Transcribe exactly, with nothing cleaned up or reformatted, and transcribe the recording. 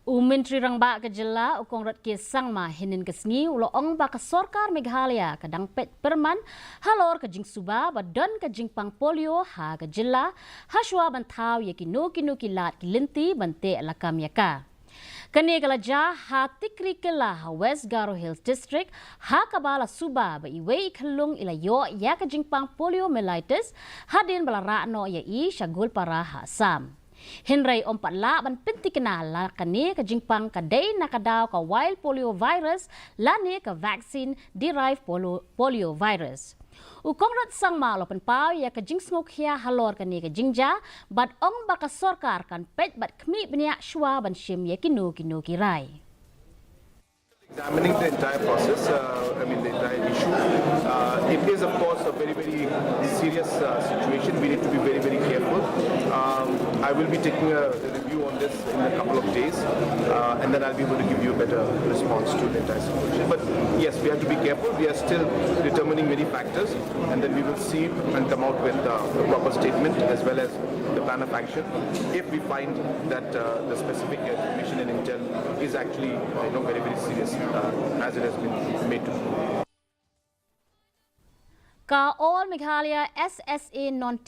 U Myntri Rangbah ka jylla, u Conrad K Sangma, hynnin ka sngi u la ong ba ka sorkar Meghalaya ka dang peit pyrman halor ka jingsuba ba don ka jingpang polio ha ka jylla, hashwa ban thaw ïa kino kino ki lad ki lynti ban teh lakam ïa ka. Kane ka la jia ha Tikrikilla ha West Garo Hills District, ha kaba la suba ba iwei i khyllung i la ïoh ïa ka jingpang poliomyelitis, hadien ba la rah noh ïa i sha Goalpara ha Assam. Hynrei ym pat lah ban pynthikna la kane ka jingpang ka dei na ka daw ka wild polio virus lane ka vaccine derived polio, polio virus. U Conrad Sangma u la pynpaw ïa ka jingsngewkhia halor kane ka jingjia, bad ong ba ka sorkar kan peit bad khmih bniah shwa ban shim ïa kino kino ki rai. Examining the entire process, uh, I mean the entire issue. Uh, it is, of course, a very, very serious uh, situation. We need to be very, very careful. Um, I will be taking a review on this in a couple of days, uh, and then I'll be able to give you a better response to the entire situation. But yes, we have to be careful. We are still determining many factors, and then we will see and come out with uh, a proper statement as well as the plan of action if we find that uh, the specific information and intel is actually uh, you know, very, very serious uh, as it has been made to be. Ka All Meghalaya S S A non